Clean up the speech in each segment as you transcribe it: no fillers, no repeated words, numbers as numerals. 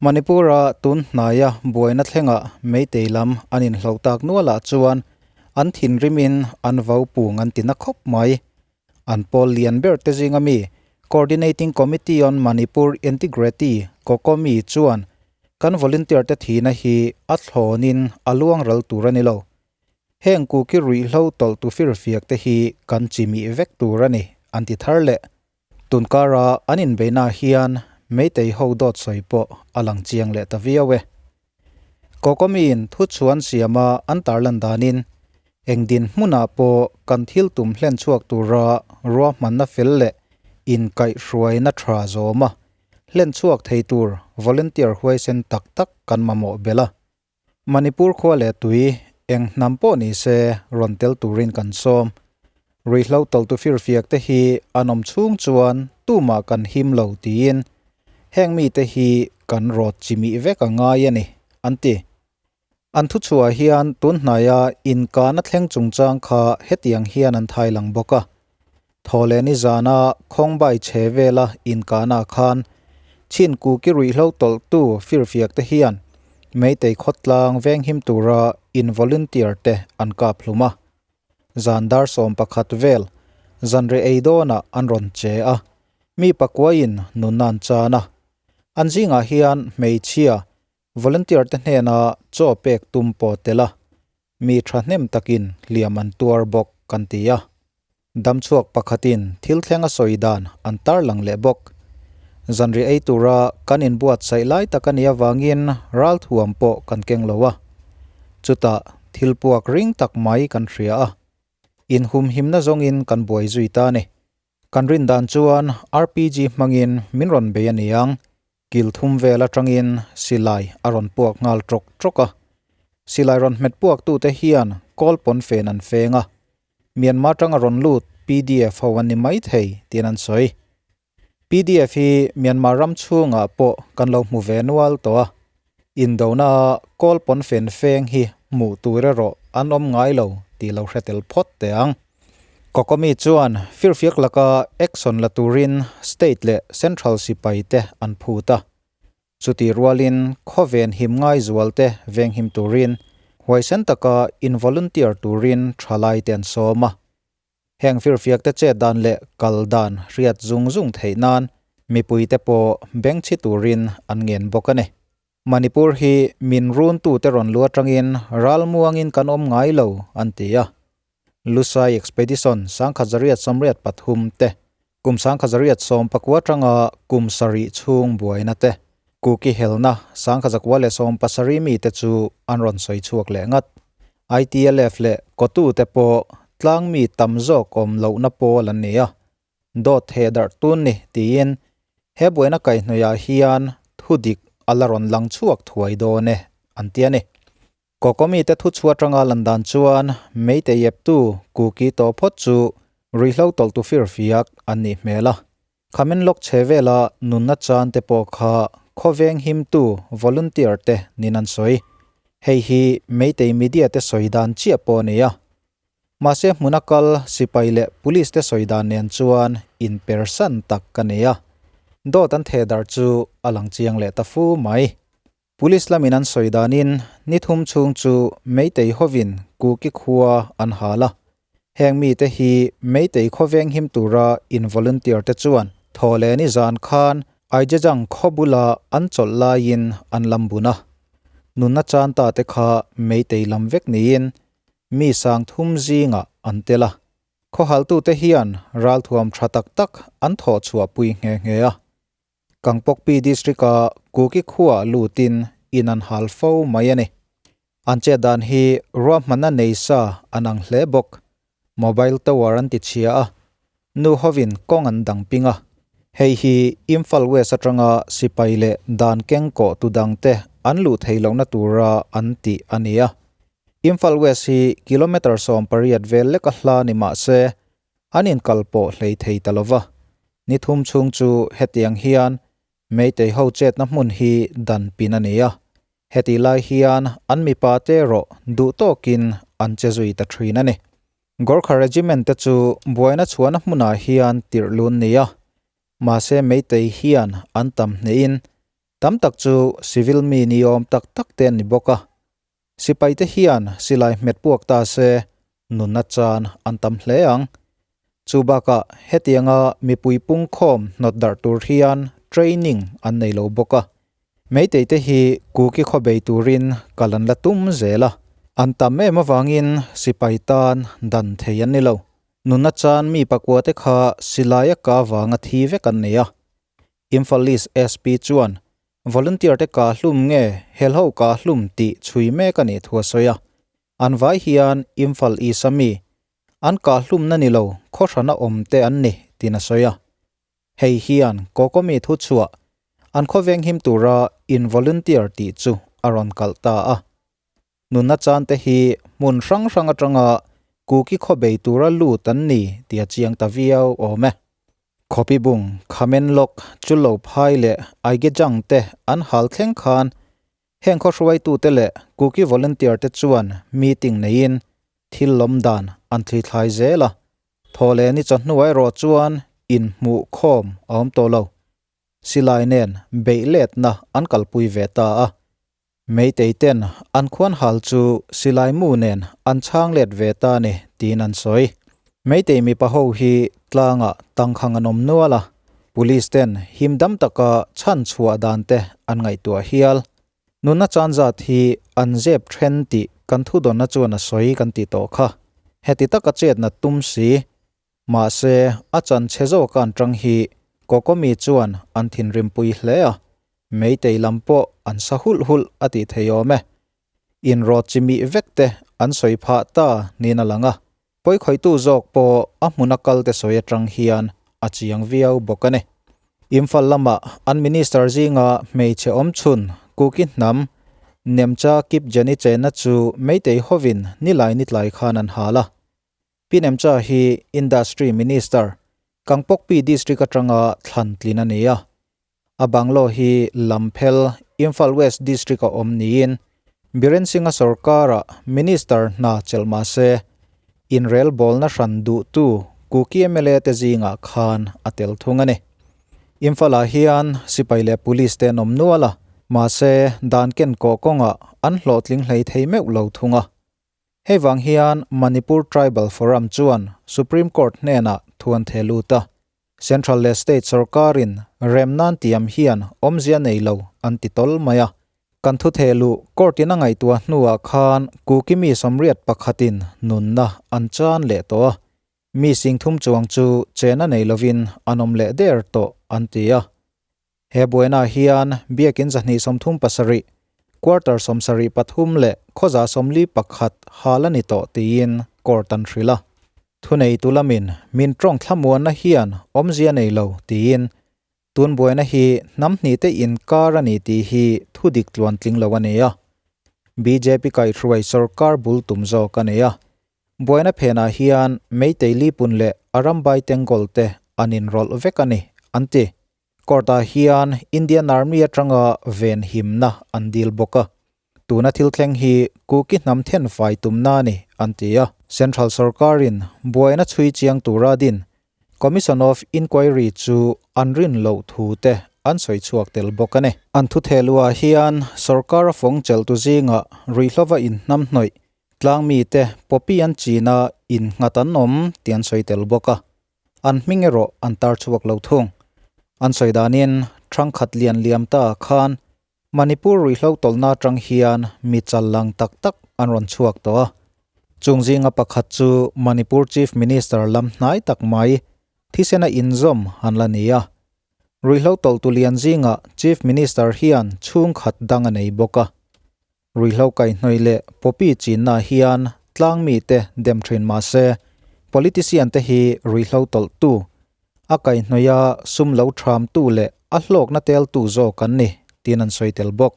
Manipur-a tun hnaia buaina thlengah Meitei lam an inhloh tak nualah chuan an thinrimin an vo pung an ti na khawp mai. An pawl lian ber te zinga mi Coordinating Committee on Manipur Integrity, Cocomi, chuan kan volunteer te thihna hi a thlawnin a luang ral tur a ni lo. Heng kuki ruihhlo tawlh tu firfiak te hi kan chimih vek tur a ni, an ti thar leh. Tunkara an inbeihnaah hian Meitei ho dawt sawi pawh a lang chiang leh ta viau e. Kokomiin thuchhuan siama an tarlan danin eng dinhmunah pawh kan thil tum hlen chhuak tura ruahmanna fel leh inkaihhruaina tha zawma hlen chhuak thei tur volunteer huaisen tak tak kan mamawh belh a. Manipur khua leh tui eng hnam pawh ni se rawn tel turin kan sawm. Ruihhlo tawltu firfiak te hi an awm chhung chuan tumah kan him lo tiin heng mite hi kan rawt chimih vek a ngai a ni, an ti. An thuchhuah hian tun hnaia inkahna thleng chungchang kha hetiang hian an thai lang bawk a. Thawhlehni zana khawngbai chhe vela inkahna khan chin kuki ruihhlo tawlhtu firfiak te hian Meitei khawtlang venghim tura in volunteer te an kap hlum a. Zan dar 11 vel zanri ei dawnah an rawn che a, mi pakuaiin nunna an chan a. An zingah hian hmeichhia volunteer te hnena chaw pek tum pawh tel a, mi thahnem takin hliam an tuar bawk kan ti a. Damchhuak pakhatin thil thleng a sawi dan an tarlang leh bawk. Zanri ei tura kan inbuatsaih lai tak a nih avangin ralthuam pawh kan keng lo a. Chutah thil puak ring tak mai kan hria a. Inhumhimna zawngin kan buai zui ta a ni. Kan rin dan chuan RPG hmangin min rawn bei a ni ang. Kil thum vel atangin silai a rawn puak nghal tawk tawk a. Silai rawn hmet puak tute hian kawl pawn fen an feng a. Myanmar tanga rawn lut PDF ho an ni mai thei tiin an sawi. PDF hi Myanmar ram chhungah pawh kan lo hmu ve nual tawh a. Indona a kawl pawn fen feng hi hmuh tur erawh an awm ngai lo tih lo hre tel phawt teh ang. Kokomi chuan firfiak laka action la turin state leh central sipai te an phut a. Chutih rualin khawven him ngai zual te venghim turin huaisen taka in volunteer turin thalai te an sawm a. Heng firfiak te chet dan leh kal dan hriat zung zung theih nan mipui te pawh bengchhi turin an ngen bawk a ni. Manipur hi min runtute rawn lu atangin ralmuangin kan awm ngai lo, an ti a. Lusai Expedition 1983 te, kum 1919 atanga kum sarih chhung buaina te, Kuki helna 1970 mite chu an rawn sawi chhuak leh ngat. ITLF leh Kotute pawh tlangmi tam zawk awm lohna pawl an ni a. Dawt theh darh tun ni tiin he buaina kaihhnawihah hian thudik a la rawn lang chhuak thuai dawn e an ti a ni. Kokomi te thu chhuah atanga lan dan chuan Meitei eptu Kuki tawh phawt chu ruihhlo tawlhtu firfiak an nih hmel a. Khamen lawk chhe vela nunna chan te pawh kha khawveng himtu volunteer te nin an sawi. Hei hi Meitei media te sawi dan chiah pawh a ni a. Mahse hmuna kal sipai leh police te sawi dan nen chuan inpersan tak ka nei a, dawt an theh darh chu a lang chiang leh ta fu mai. Police lamin an sawi danin ni thum chhung chu Meitei hovin Kuki khua an hal a, heng mite hi Meitei khawveng him tura in volunteer te chuan thawhlehni zan khan Aijajang khaw bula an chawlh laiin an lam bun a, nunna chan ta te kha Meitei lam vek niin Mi sang thum zingah an tel a, khawhaltute hian ralthuam tha tak tak an thawh chhuahpui nghe nghe a. Kangpokpi District-a Kuki khuaah lutin in an hal fo mai a ni. An chet dan hi ruahmanna nei sa an ang hle bawk. Mobile tower an ti chhia a, nu hovin kawng an dang ping a. Hei hi Imphal West atanga sipai leh dan kengkawh tu dangte an luh theih lohna tura an tih a ni a. Imphal West hi kilometre 18 vel leka hla ni mah se, an inkal pawh hlei thei ta lova. Ni thum chhung chu hetiang hian Meitei ho chetna hmun hi dan pin a ni a. Hetih lai hian an mipa te erawh duh tawkin an che zui ta thin a ni. Gorkha Regiment te chu buaina chhuahna hmunah hian tirh lun ni a, mahse Meitei hian an tam hnehin. Tam tak chu civil mi ni awm tak tak te an ni bawk a. Sipai te hian silai hmet puak ta se nunna chan an tam hle ang. Chu bakah hetianga mipui pungkhawm hnawt darh tur hian training an nei lo bawk a. Meitei te hi Kuki khaw bei turin kal an la tum zel a. An tam em avangin sipai tan dan thei an ni lo. Nunna chan mi pakua te kha silai a ka vanga thi vek an nei a. Imphal East SP chuan Volunteer te ka hlum nge helho ka hlum tih chhui mek a nih thu a sawi a. An vai hian Imphal East a mi an kah hlumna ni lo khawhrana awm te an ni tiin a sawi a. Hei hian Kokomi thu chhuah an khawveng him tura in volunteer tih chu a rawn kalh ta a. Nunna chan te hi hmun hrang hrang atanga Kuki khaw bei tura lut an ni tih a chiang ta viau awm e. Khawpibung, Khamenlok, Chulophai leh Aigejang te an hal thleng khan heng khaw hruaitute leh Kuki volunteer te chuan meeting neiin thil lawm dan an thlithlai zel a. Thawhleh ni chawhnuah erawh chuan inhmuh khawm a awm tawh lo. Silai nen beih letna an kalpui ve ta a. Meitei ten an khuan hal chu silai mu nen an chhang let ve ta a ni tiin an sawi. Meitei mipa ho hi tlangah tangkhang an awm nual a, police ten him dam taka chhan chhuah dan te an ngaihtuah hial. Nunna chan zat hi an zep then tih kan thudawnna chuan a sawi kan tih tawh kha. Heti taka chetna tum si Mahse, a chan chhe zawka an tang hi Kokomi chuan an thinrimpui hle a, Meitei lam pawh an sa hulh hulh a tih thei awm e. Inrawt chi mih vek te an sawi phah ta niin a lang a, pawikhawihtu zawk pawh a hmuna kal te sawi atang hian a chiang viau bawk a ni. Imphal lama an minister zinga hmeichhe awmchhun Kuki hnam Nemcha Kipjeni chenna chu Meitei hovin nilai nitlai khan an hal a, Pi Nemcha hi Industry Minister, Kangpokpi District atanga thlan tlin a ni a. A bungalow hi Lamphel, Imphal West District a awm niin Biren Singh-a sorkara Minister hna chelh mah se, inrelbawlna hran duhtu Kuki mla te zingah khan a tel thung a ni. Imphal-ah hian sipai leh police te an awm nual a, mahse dan ken kawh kawngah an hlawhtling hlei thei meuh lo thung a. Hei vang hian Manipur Tribal Forum chuan Supreme Court hnenah thu an theh lut a, Central leh State sorkarin rem nan tiam hian awmzia nei lo an ti tawl mai a. Kan thu theh luh court-in a ngaihtuah hnuah khan Kuki mi sawmriat pakhatin nunna an chan leh tawh a, mi singthum chuang chu chena nei lovin an awm leh der tawh an ti a. He buainaah hian biakin 237, quarter 73 leh khawza 41 hal a ni tawh tiin court an hrilh a. Thuneitu lamin min tawng thlamuanna hian awmzia nei lo tiin tun buaina hi hnam hnihte inkar a ni tih hi thudik tluantling lo a ni a. Bjp kaihhruai sorkar bul tum zawk a ni a. Buaina phenah hian Meitei Lipun leh Arambai Tengol te an inrawlh vek a ni, an ti. Court-ah hian Indian Army atanga venhimna an dil bawk a. Tuna thil thleng hi Kuki hnam thenfai tumna a ni, an ti a. Central sorkarin buaina chhui chiang tura din Commission of Inquiry chu an rin loh thu te an sawi chhuak tel bawk a ni. An thuthehluah hian sorkar a fawng chelhtu zingah ruihhlova inhnamhnawih tlangmite poppy an china innghat an awm tih an sawi tel bawk a. An hming erawh an tar chhuak lo thung. An sawi danin thangkhat lian liam ta khan Manipur ruihhlo tawlhna atang hian mi chal lang tak tak an rawn chhuak tawh a. Chung zinga pakhat chu Manipur Chief Minister lam hnai tak mai thisena inzawm an la ni a. Ruihhlo tawlhtu lian zingah Chief Minister hian chhungkhat dang a nei bawk a. Ruihhlo kaihhnawih leh poppy chinna hian tlang mite dem thin mah se, politician te hi ruihhlo tawlhtu, a kaihhnawih a sum lo thamtu leh a hlawkna teltu zawk an ni tiin an sawi tel bawk.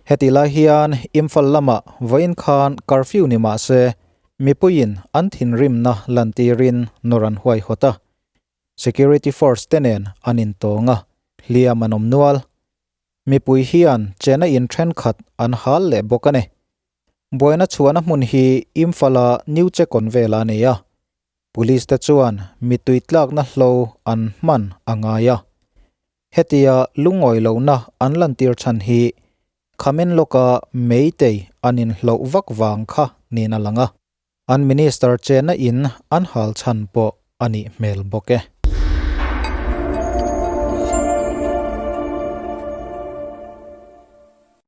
Hetih lai hian Imphal lamah vawiin khan curfew ni mah se, mipuiin an thinrimna lantirin nawr an huaihawt a, security force te nen an intawng a, hliam an awm nual. Mipui hian chena in thenkhat an hal leh bawk a ni. Buaina chhuahna hmun hi Imphal-a New Chekon velah a ni a. Police te chuan mitui tlakna hlo an hman a ngai a. Hetia lungawi lohna an lantir chhan hi Khamen lawka Meitei an inhloh vak vang kha niin a lang a. An Minister chenna in an hal chhan pawh a nih hmel bawk e.